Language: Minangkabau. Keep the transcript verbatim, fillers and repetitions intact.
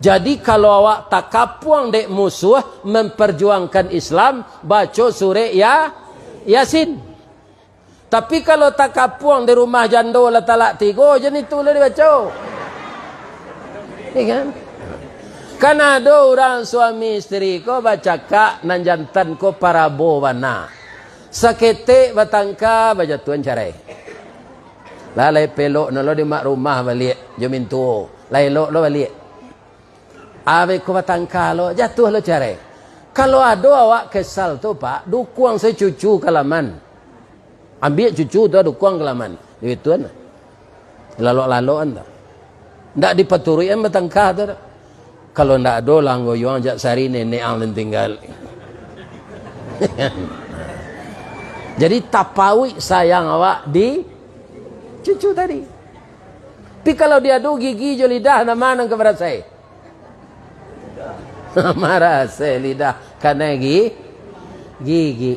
Jadi, kalau awak takapuang dek musuh memperjuangkan Islam, baco surek Ya-, Yasin. Tapi, kalau takapuang di rumah jando lah talak tigo, jan itu lah dibaco. Ya kan? Kan ado urang suami isteri ko bacakak, nan jantan ko parabo bana. Saketek batangka, bajatuahan carai. Lah, lai pelok no lo di mak rumah baliak jo mintuo. Lai elok lo baliak. Abih ko batangka lo, jatuah lo carai. Kalau ado awak kesal tu, Pak, dukuang se cucu ka laman. Ambiak cucu tu, dukuang ka laman. Duituan. Lalok-lalokan tu. Ndak dipaturuikan batangka tu doh. Kalau ndak ado lah anggo yuang jak sari nenek ang nan tinggal. Jadi tapauik sayang awak di cucu tadi. Tapi kalau diadu gigi jo lidah, nan ma nan ka barasai? Marasai lidah kanai gi-, gigi.